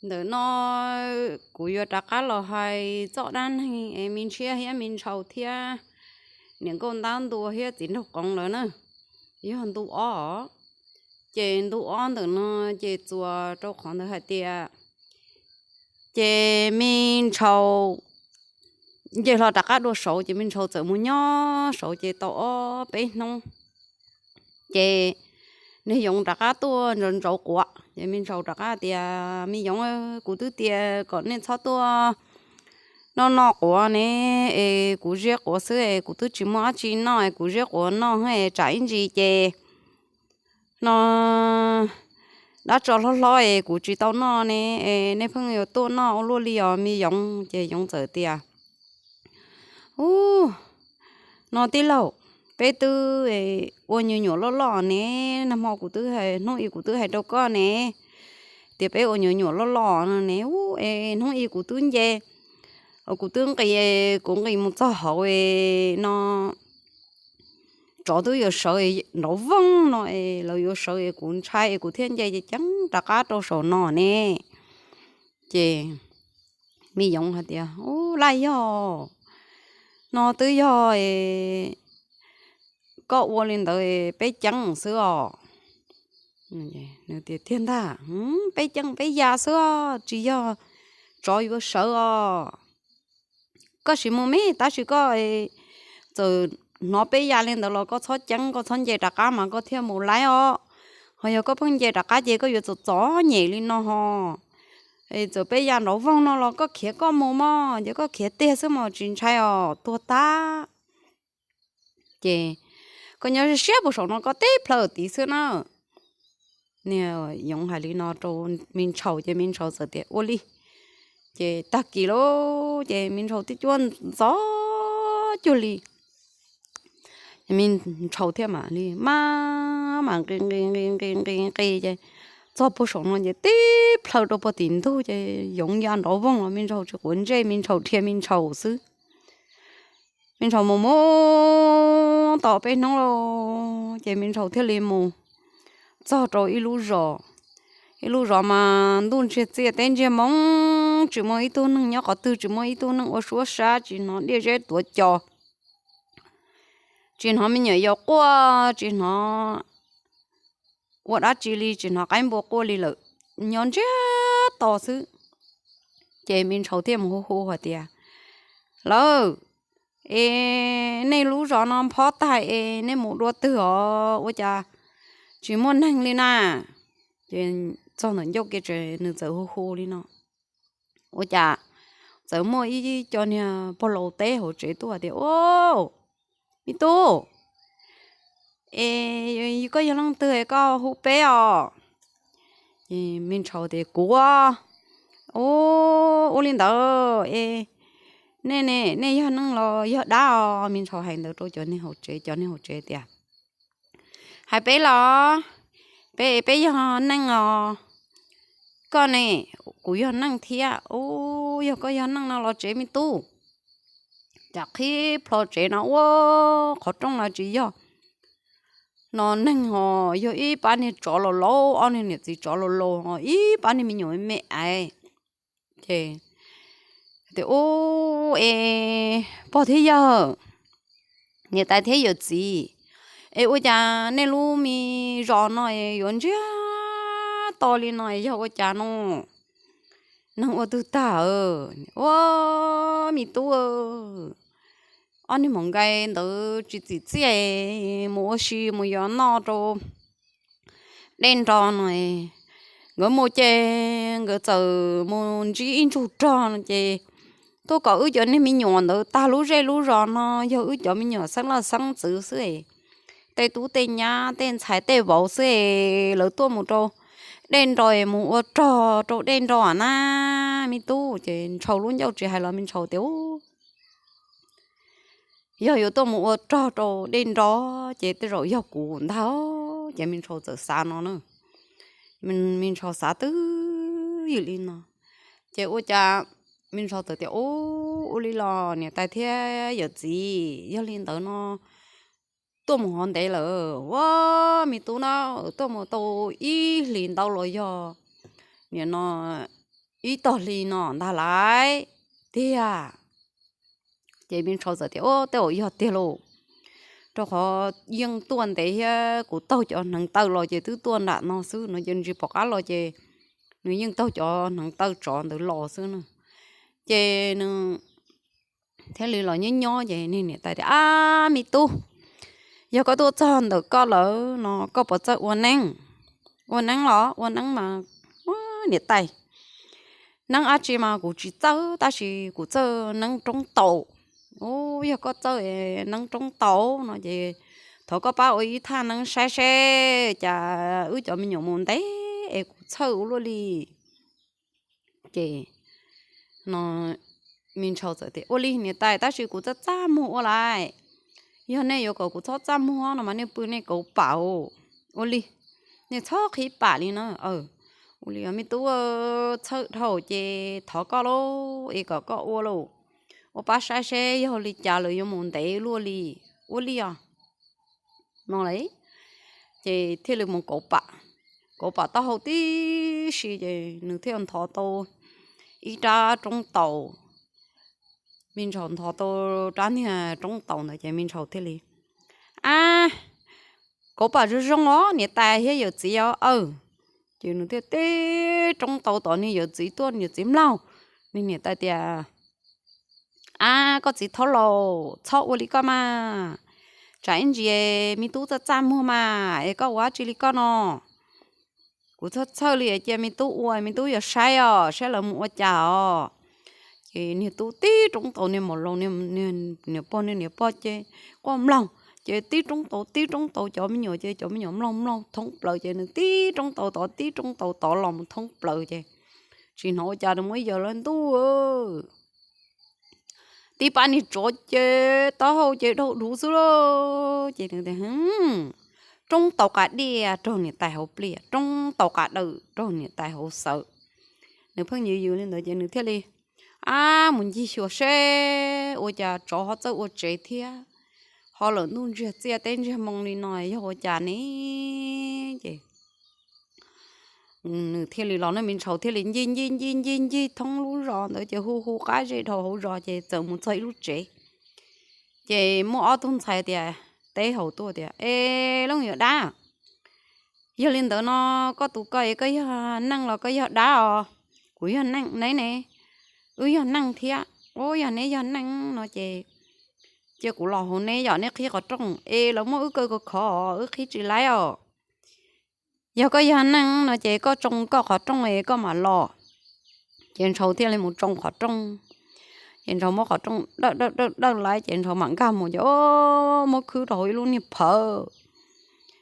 Ntawm no kuv yuav rov qab los hais txoj dab neeg es me ntshiab thiab me ntshaus thiab niam nkauj ntab ntua thiab txiv nraug qoov lawm na, yog ntu ob. Ces ntu ob ntawm no ces txuas rau qhov ntawd hais tias, ces me ntshaus nce hlo rov qab dua saud, ces me ntshaus txawm mus nyob saud ces tau ob peb hnub, ces nws yoov rov qab tuaj ntsauv ntsauv quav, ces me ntshaus rov qab tias, me yoov, kuv twb tias kom nej txhob tuaj noj noj quav ne, es kuv ziab quav xwb es kuv twb tsis muaj dab tsi noj es kuv ziab quav noj es tsam ib ntsis ces no dab tso hlob hlob es kuv tsis tau noj ne, es nej pheej yuav tuaj noj ua luaj li os me yoov. Ces yoov txawm tias, u, no tij laug, peb twb ua nyuam nyuam loj loj ne, nag hmo kuv twb, hnub i kuv twb hais rau koj ne, tias peb ua nyuam nyuam loj loj no ne, u, es hnub i kuv twb nce, kuv twb nqis, kuv nqis mus txog hauv no tsov twb yuav sawv nrov voog no es lawv yuav sawv es kuv ntshai es kuv thiaj nce ceev rov qab rau saum no ne. Ces me yoov hais tias, u, laj yog, no twb yog koj ua li ntawd peb ceeb xwb os. Tiag ntag, peb ceeb peb ya xwb, tsis yog tsov yuav sawv os. Koj sim mus me, tab sis koj txawm hnov peb ya li ntawd los koj txhob ceeb, koj txhob nce rov qab mas koj thiaj mus laib os. Ho yog koj pheej nce rov qab ces koj yuav txom txom nyem li no ho. Txawm peb ya nrov voog no los koj khiav koj mus mog, ces koj khiav tiag xwb mog, tsis ntshai os, tuag tag. Ces koj nyob siab puag saum no koj tib plhaw tid xwb na. Niag yoov hais li no rau me ntshaus ces me ntshaus txawm tias ua li. Ces tag kis lauj, ces me ntshaus tib cuab ntxov cuag li, me ntshaus thiaj mam li maj mam nqis nqis nqis nqis nqis nqis ces txog puag saum no ces tib plhaw rau puag tim ntug ces yoov ya nrov voog los me ntshaus tsis quav ntsej, me ntshaus dhia me ntshaus xwb. Me ntshaus mus mus tau peb hnub lauj, ces me ntshaus thiaj li mus txog rau ib lub zos. Ib lub zos mas ntuj ntsiag txiaj teb ntsiag moo, tsis muaj ib tug neeg nyob qhov twg, tsis muaj ib tug neeg ua suab sab, tsis hnov diaj zeb tuav cos, tsis hnov me nyuam yaus quaj, tsis hnov ua dab tsi li, tsis hnov qaib npua quaj li lawm, nyob ntsiag to xwb. Ces me ntshaus thiaj mus hu hu hais tias, lawv, es nej lub zos no nphob tag es nej mus dua twg os, ua cas tsis muaj neeg li na? Ces txog ntawm ncauj kiag nws txawm hu hu li no, ua cas txawm muaj ib co niag pog laus teb hauv tsev tuaj tias, u, me tub, es koj yog leej twg koj hu peb os? Me ntshaus tias kuv, u, ua li ntawd es nej ne, nej yog neeg los yog dab os? Me ntshaus hais ntawd rau cov neeg hauv tsev, cov neeg hauv tsev tias, hais peb los, peb, peb yog neeg os. Koj ne? Kuv yog neeg thiab. U, yog koj yog neeg no los tsev me tub. Cas qhib plho tsev no ua qhov rooj no tsis yog no neeg os, yog ib pab niag tsov laus laus, ob niag niam txiv tsov laus laus, ib pab niag me nyuam me me ais. Ces tias, u, es pog thiab yawg, niam tais thiab yawm txiv, es ua cas nej lub me zos no yuav ntsiag to li no, yog ua cas no? Neeg ua twg tag? Ua, me tub, ob niag maum nkai ntawd tsis txim txiaj mus ua si mus yos noj rau dej nro no, nkawd mus ces nkawd txawm mus ntsib ib ntsug rog no ces tuaj kom wb cov niag me nyuam ntawd tag lub zej lub zos no, yog wb cov me nyuam xeeb leej xeeb ntxwv xwb, tej tub tej nyab tej ntxhais tej vauv xwb, lawv tuaj mus rau dej nro, mus ua rog rau dej nro na, me tub. Ces ntshaus lub ncauj tsis hais los me ntshaus tias, u, yog yuav tuaj mus ua rog rau dej nro ces tej zaum yog kuv ntag. Ces me ntshaus txawm xav no na, me ntshaus xav twb ywm li no, ces ua cas me ntshaus txawm tias, u, ua li los niam tais thiab yawm txiv, yog li ntawd no tuaj mus hov ntev lawm, ua, me tub na, tuaj mus tau ib hlis ntau los yog nim no ib tog hli no ntag lauj. Tiag. Ces me ntshau txawm tias, Ua, tej zaum yog tiag lauj, rau qhov yeej tuaj ntev thiab kuv taug cov hneev taw los ces twb tuaj nram no xwb no, ces ntsis pom qab los ces nws yeej taug cov hneev taw tsov ntawd los xwb na. Ces nws thiaj li los nyob nyob ces niag niam tais tias, Ab me tub, yog koj tuaj txog ntawm koj lawm no koj puas txawj ua neeb? Ua neeb los ua neeb mas, niam tais, neeb dab tsi mas kuv tsis txawj, tab sis kuv txawj neeb roob taus. Ua, yog koj txawj neeb roob taus no ces thov koj pab ua ib thaj neeb saib seb cas wb cov me nyuam mus ntev es kuv txhawj ua luaj li. Ces no me ntshau txawm tias, Ua li niam tais, tab sis kuv txaj txaj muag ua lais. Yog nej yuav kom kuv txhob txaj muag no mas nej pw nej kauv pam. Ua li, nej txhob qhib pam li na. Ua li me tub, txhawj dhau ces thov koj lauj, es kom koj ua lauj, ua pab saib seb yog li cas lawv yuav mus ntev luaj li. Ua li os. No las, ces thiaj li mus kauv pam, kauv pam taub hau tib si ces nws thiaj nthov tau ib rab roob taus. Me ntshau nthov tau rab niag roob taus ntawd ces me ntshau thiaj li, Ab, kauv pam zoo zoo os niam tais thiab yawm txiv os. Aw, ces nws thiaj tib roob taus tom niag yawm txiv tuaj, yawm txiv mlaug. Niag niam tais tias, Ab, koj txiv thaub laus, txhob ua li koj mas, tsam ib ntsis me tub txaj txaj muag mas es koj ua dab tsi li koj no? Kuv txhawj txhawj li, cia me tub ua, me tub yuav saib os, saib lawv mus ua cas os. Ces niag tub tib roob taus niag maum laus, niag pog, niag niam pog ces quaj mlaug. Ces tib roob taus tib roob taus cov me nyuam, ces cov me nyuam mlaug mlaug thoob plaws, ces nws tib roob taus tod tib roob taus tod los mus thoob plaws ces tsis hnov ua cas, nws muaj ib yam li ntuj, tib pab niag tsov ces taub hau ces dhau dhuv xwb lauj. Ces nws tias, Roob taus qas diaj raug niam tais hauv pliaj, roob taus qas dawm raug niam tais hauv xawv. Nws pheej yws yws li ntawd ces nws thiaj li, Ab, mus ncig xyuas seb ua cas tsov ho txawj ua tsev thiab, ho lawm ntuj ntsiag txiaj teb ntsiag moo li no yog ua cas ne? Ces nws thiaj li los, nws me ntshau thiaj li ncig ncig ncig ncig ncig thoob lub zos ntawd ces hu hu qab zej dhau hauv zos ces txawm mus txog ib lub tsev. Ces muaj ob tug ntxhais tias, teb hauv tuaj tias, Es leej yawm dab, yog li ntawd no koj tus ko es koj yog neeg los koj yog dab os? Kuv yog neeg ne, ne, wb yog neeg thiab. Ua, yog neb yog neeg no ces cia kuv los hauv neb yom, neb qhib qhov rooj es lawv muab wb kaw khov khov wb qhib tsis laib os. Yog koj yog neeg no ces koj tsoo koj qhov rooj es koj mam los. Ces ntshau thiaj li mus tsoo qhov rooj. Ces ntshau muab qhov rooj dawj dawj dawj dawj laib ces ntshau mam nkag mus ces muab khwb rau hauv ib lub niag phawv.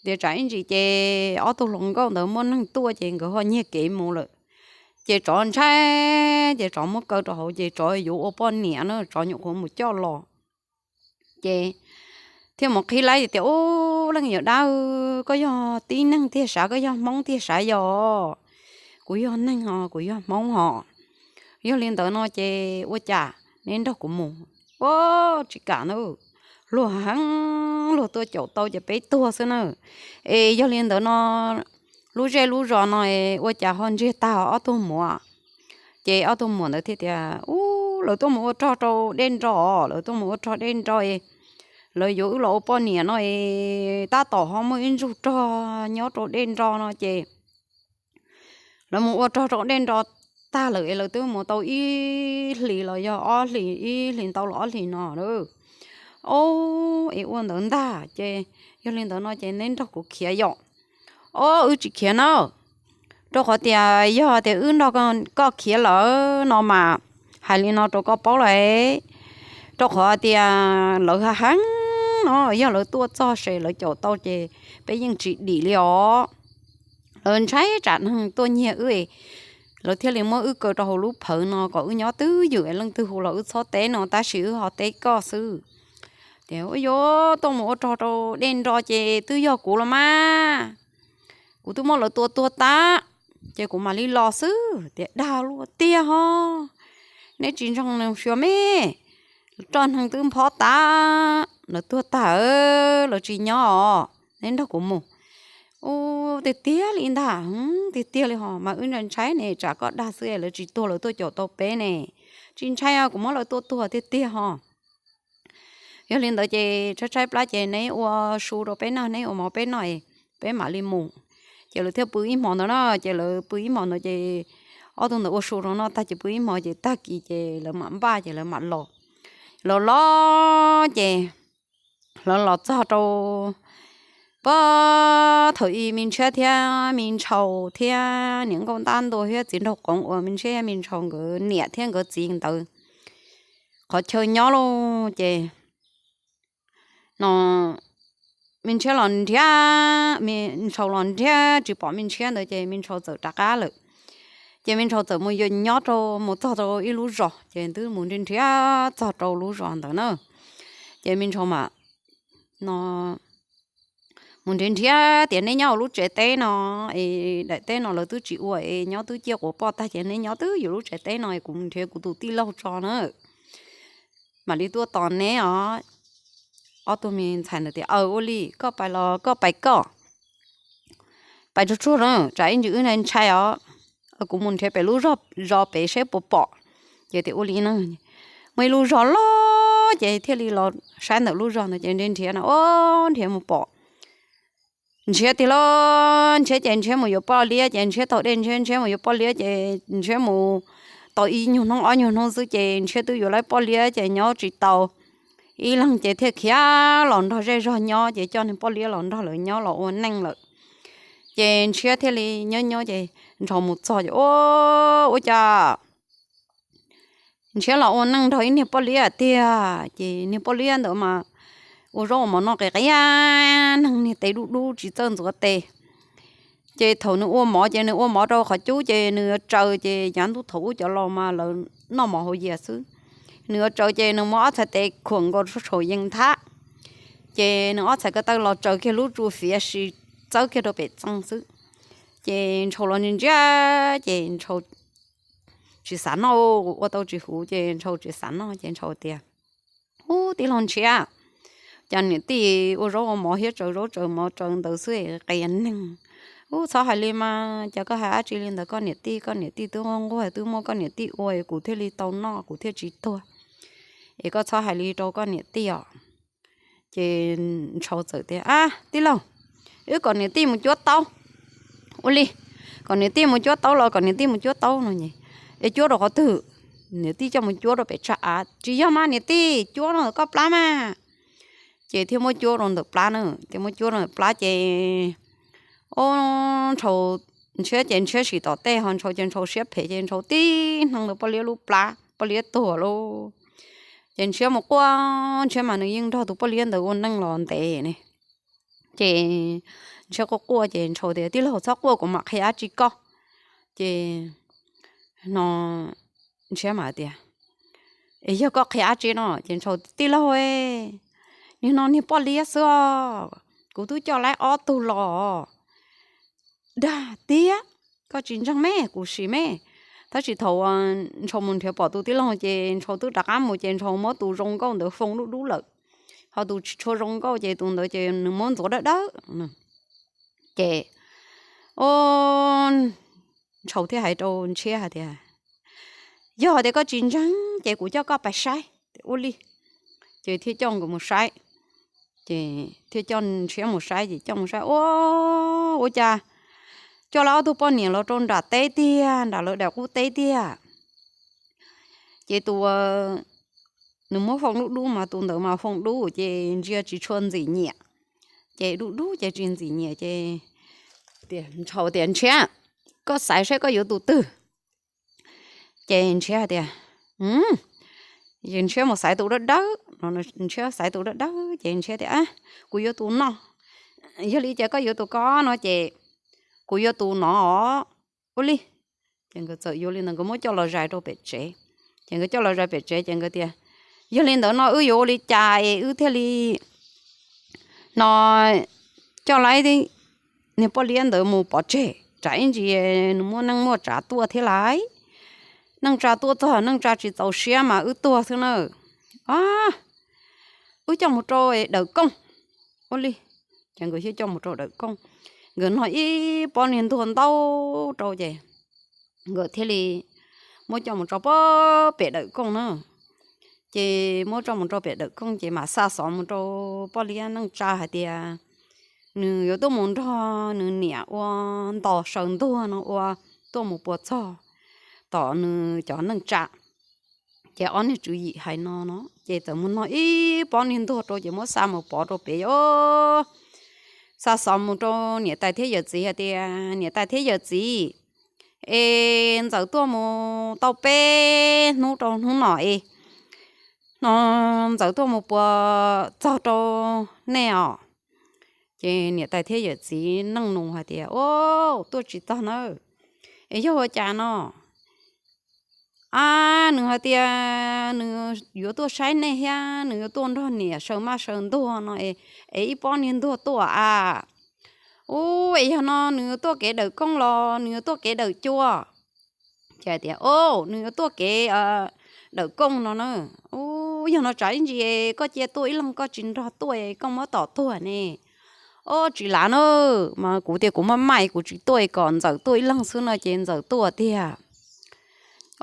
Tias tsam ib ntsis ces ob tug hluas nkauj ntawd muaj neeg tuaj ces nkawd ho nyiag kev mus lawm. Ces tsov ntshai, ces tsov muab kaw rau hauv ces tsov yuav ua poj niam na, tsov nyuam qhuav mus coj los. Ces thiaj mus qhib laib tias, Ub, leej yawm dab, koj yog tib neeg tiag sav, koj yog Hmoob tiag sav yog? Kuv yog neeg os, kuv yog Hmoob hos. Yog li ntawd no ces ua cas neb nrog kuv mus? Ua, tsis kam na, luag heev, luag tuaj caum tau ces peb tuag xwb na. Es yog li ntawd no, lub zej lub zos no ua cas ho ntsiag tag ob tug muam? Ces ob tug muam ntawd thiaj tias, Ub, lawv tuaj mus ua rog rau dej nro, lawv tuaj mus ua rog dej nro es lawv yuav wb los ua poj niam no es tab tom ho muaj ib ntsuj rog nyob rau dej nro no ces lawv mus ua rog rau dej nro tag lawm es lawv twb mus tau ib hlis los yog ob hlis, ib hlis ntau los ob hlis no. Ob, es ua ntawd ntag ces yog li ntawd no ces neb nrog kuv khiav yom. Ob, wb tsis khiav na, rau qhov tias yog tias wb nrog koj khiav lawm no mas hais li no rau koj paub lawm, rau qhov tias lawv ha heev no, yog lawv tuaj txog ces lawv caum tau ces peb yeej tsis dim li os. Lawv ntshai tsam neeg tuaj nyiag wb, lawv thiaj li muab wb kaw rau hauv lub phawv no kom wb nyob twj ywm, leej twg hu los wb txhob teb no, tab sis wb ho teb koj xwb. Tias, Ua, yuav tuaj mus ua rog rau dej nro ces twb yog kuv los mas, kuv twb muab lawv tua tuag tas ces kuv mam li los xwb. Tias, Dag luaj tiag ho, neb tsis ntseeg xyuas me, roj neeg twb nphob tas, lawv tuag tas, lawv tsis nyob os, neb nrog kuv mus. Ub, tiag tiag li ntag, tiag tiag li hos, mas wb ntshai ntshai ne, tsam koj dag xwb lawv tsis tuag lawv tuaj caum tau peb ne. Tsis ntshai os, kuv muab lawv tua tuag tiag tiag hos. Yog li ntawd ces tshaib tshaib plab ces neb ua su rau peb noj, neb ua mov peb noj, peb mam li mus. Ces lawv thiaj pw ib hmos ntawd na, ces lawv pw ib hmos ntawd ces ob tug ntawd ua su rau noj tag ces pw ib hmos ces tag kis ces lawv mam npaj ces lawv mam los. Los los ces lawv los txog rau pab thaum ub Me Ntshiab thiab Me Ntshaus thiab niam nkauj ntab ntua thiab txiv nraug qoov uas Me Ntshiab thiab Me Ntshaus nkawd niam thiab nkawd txiv ntawd qhov chaw nyob lauj. Ces no Me Ntshiab los nrhiav, Me Ntshaus los nrhiav tsis pom Me Ntshiab ntawd ces Me Ntshaus txawm rov qab lawm. Ces Me Ntshaus txawm mus yuav nyob rau, mus txog rau ib lub zos ces twb mus nrhiav nrhiav txog rau lub zos ntawd na. Ces Me Ntshaus mas no mus nrhiav nrhiav tias neb nyob ua lub tsev teb no es daim teb no lawv twb tsis ua es nyob twb ciaj quas poj tag ces neb nyob twb yus lub tsev teb no es kuv nrhiav kuv tus tij laug tso na mam li tuaj tos neb os. Ob tug me ntxhais ntawd tias, Aw, ua li, koj pais los koj pais koj, pais tsuag tsuag na, tsam ib ntsis wb ntshai os. Kuv mus nrhiav pem lub zos pem saib puas pom. Ces tias ua li na, muaj ib lub zos loj ces thiaj li los saib ntawm lub zos ntawd ces nrhiav nrhiav no, ua nrhiav mus pom Ntshiab tiag lauj. Ntshiab ces Ntshiab mus yuav poj liab ces Ntshiab taug dej Ntshiab, Ntshiab mus yuav poj liab ces Ntshiab mus tau ib nyuag hnub ob nyuag hnub xwb ces Ntshiab twb yuav lawv poj liab ces nyob tsis tau ib leeg ces thiaj khiav los nrog zej zog nyob ces coj niag poj liab los nrog lawv nyob los ua neej lawm. Ces Ntshiab thiaj li nyob nyob ces Ntshaus mus txog ces, Ua, ua cas Ntshiab los ua neej nrog ib niag poj liab tiag? Ces niag poj liab ntawd mas ua zaub ua mov noj qis qia, neeg niag tes dub dub tsis txawj ntxuav tes. Ces thaum nws ua mov ces nws ua mov rau qhov cub ces nws yuav tsaws ces yav ntuj thaum ub cov laus mas lawv noj mov hauv yias xwb. Nws yuav tsaws ces nws muab ob txhais tes khuam nkaus saum yees nthab, ces nws ob txhais ko taw los tsaws kiag lub tsu fiav si txawb kiag rau pem txee xwb. Ces Ntshaus los ntsia ntsia ces Ntshaus tsis xav noj, ua tau tsis huv ces Ntshaus tsis xav noj ces Ntshaus tias, Ub, tij laug Ntshiab, cas niam tij ua zaub ua mov thiab tsaws zaub tsaws mov tsaws ntawd xwb qias neeg. Ub, txhob hais li mas, cas koj hais dab tsi li ntawd koj niam tij? Koj niam tij twb nquag twb muaj koj niam tij ua kuv thiaj li tau noj kuv thiaj tsis tuag. Es koj txhob hais li rau koj niam tij os. Ces Ntshaus txawm tias, Ab, tij laug, wb kom niam tij mus cuab taub. Ua li, kom niam tij mus cuab taub los kom niam tij mus cuab taub no. Es cuab rau qhov twg? Niam tij coj mus cuab rau pem tsag av. Tsis yog mas niam tij, cuab rau ntawm koj plab mas. Ces thiaj muab cuab rau ntawm plab na, thiaj muab cuab rau ntawm plab ces Ntshaus, Ntshiab ces Ntshiab sim tom tej ho Ntshaus ces Ntshaus siab phem ces Ntshaus tib hneev ntawm poj liab lub plab, poj liab tuag lauj. Ces Ntshiab mus quaj, Ntshiab mas nws yeej nrog tus poj liab ntawd ua neej los ntev ne. Ces Ntshiab quaj quaj ces Ntshaus tias, Tij laug, txhob quaj, kuv mam qhia dab tsi koj. Ces no Ntshiab mas tias, Es yog koj qhia dab tsi no? Ces Ntshaus, Tij laug, niag no niag poj liab xwb os, kuv twb coj lawv ob tug los dag tiag. Koj tsis ntseeg me, kuv sim me. Tab sis thaum Ntshaus mus nrhiav pom tus tij laug ces Ntshaus twb rov qab mus ces Ntshaus muab tus zoo nkauj ntawd foo dub dub lawm, ho tus tsis tshua zoo nkauj ces tus ntawd ces nws muab ntxuav dawb dawb. Ces Ntshaus thiaj hais rau Ntshiab hais tias, Yog tias koj tsis ntseeg ces kuv coj koj pais saib. Ua li, ces thiaj coj nkawd mus saib. Ces thiaj coj Ntshiab mus saib ces coj mus saib, Ua, ua cas coj lawv ob tug poj niam los rau nram teb tiag, nram lawv daim qub teb tiag. Ces tus nws muab foo dub dub mas tus ntawd mas foo dub ces ntsia tsis tshua ntxim nyiam. Ces dub dub ces tsis ntxim nyiam ces Ntshaus tias, Ntshiab, koj xaiv saib koj yuav tus twg. Ces Ntshiab tias, Ntshiab mus xaiv tus dawb dawb no, Ntshiab xaiv tus dawb dawb ces Ntshiab tias, Kuv yuav tus no. Yog li ces koj yuav tus ko no ces kuv yuav tus no. Ua li, ces nkawd txawm yuav li ntawd nkawd muab coj los zais rau pem tsev. Ces nkawd coj los zais pem tsev ces nkawd tias, Yog li ntawd no wb yuav ua li cas es wb thiaj li no coj lawv niag poj liab ntawd mus pov tseg, tsam ib ntsis nws muaj neej muaj tsav tuaj thiab lais. Neej tsa tuaj txog neej tsa tsis txaus siab mas wb tuag xwb na. Wb coj mus rau Dawm Kooj. Ua li, ces nkawd thiaj coj mus rau Dawm Kooj. nkawd noj ib pob niag ntuag ntau rau ces nkawd thiaj li muab coj mus rau pem dawm kooj na. Ces muab coj mus rau pem dawm kooj ces mam xa xov mus rau poj liab neej tsa hais tias nws yuav tuaj mus nrog nws niam ua ntos saw ntuag no ua tuaj mus puas txog tom nws cov neej tsa. Ces ob niag tswv yim hais no no ces txawm mus noj ib pob niag ntuag rau ces muab xa mus pov rau pem os. Xa xov mus rau niam tais thiab yawm txiv hais tias niam tais thiab yawm txiv, es ntxawm tuaj mus tau peb hnub rau hnub no es no ntxawm tuaj mus puas txog rau nej os. Ces niam tais thiab yawm txiv neej nus hais tias, Au, tuaj tsis txog nawb. Es yog ua cas no? A, nws hais tias nws yuav tuaj saib nej thiab nws yuav tuaj nrog niam saw maj saw ntuag no es, es ib pob niag ntuag tuaj a. Ub, es yog no nws yuav tuaj kev dawm kooj los nws yuav tuaj kev dawm cua? Ces tias, Au, nws yuav tuaj kev dawm kooj no na. Ub, yog no tsam ib ntsis koj cia tuaj ib leeg koj tsis nrog tuaj koj muab tom tuag ne. Au, tsis lav na, mas kuv tias kuv maj maj kuv tsis tuaj kom ntxawm tuaj ib leeg xwb no ces ntxawm tuaj tiag.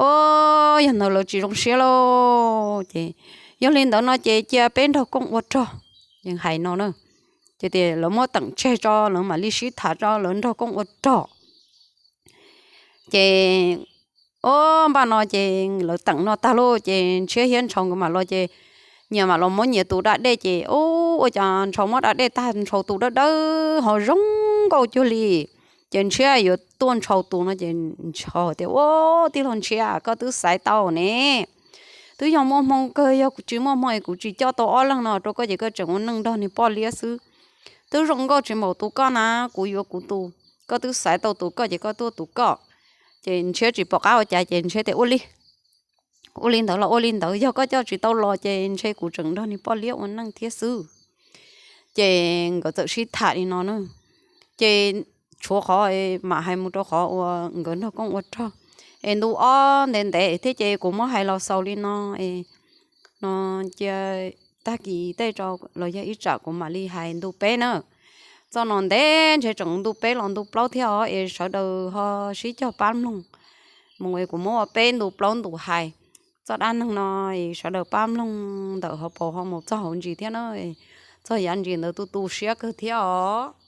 Au, yog ntawd lawv tsis zoo siab lauj. Ces yog li ntawd no ces cia peb nrog kooj ua rog. Yeej hais no na. Ces tias lawv muab teem tseg tso lawv mam li sib tham tso lawv nrog kooj ua rog. Ces, au, npaj no ces lawv teem no tag lauj ces Ntshiab thiab Ntshaus nkawd mam los ces nyias mam los muab nyias tus da dej ces, au, ua cas Ntshaus muab da dej tag Ntshaus tus dawb dawb ho zoo nkauj cuag li. Ces Ntshiab yuav tuaj Ntshaus tus no ces Ntshaus tias, Au, tij laug Ntshiab, koj twb xaiv tau ne. Twb yog muaj hmoo kawg, yog kuv tsis muaj hmoo es kuv tsis coj tau ob leeg no rau koj ces koj tseem ua neej nrog niag poj liab xwb. Twb zoo nkauj tsis npaum tus koj na, kuv yuav kuv tus, koj twb xaiv tau tus koj ces koj tuaj tus koj. Ces Ntshiab tsis pom qab ua cas ces Ntshiab tias, Ua li, ua li ntawd los ua li ntawd, yog koj coj tsis tau los ces ntshe kuv tseem nrog niag poj liab ua neej thiab xwb. Ces nkawd txawm sib tham li no na. Ces tshuav qhov mam hais mus rau qhov uas nkawd nrog kooj ua rog, es ntu ob ntev ntev thiab ces kuv muab hais los xaus li no es no cia tag kis tej rau los yog ib tsam kuv mam li hais ntu peb na. Txoj no ntev ntshe tseem ntu peb los ntu plaub thiab os es sawv daws ho sib cog pab mloog mus es kuv muab ua peb ntu plaub ntu hais txoj dab neeg no es sawv daws pab mloog ntawm hauv paus ho mus txog hauv ntsis thiab na. Txog yav ntsis ntawd tu tu siab kawg thiab os.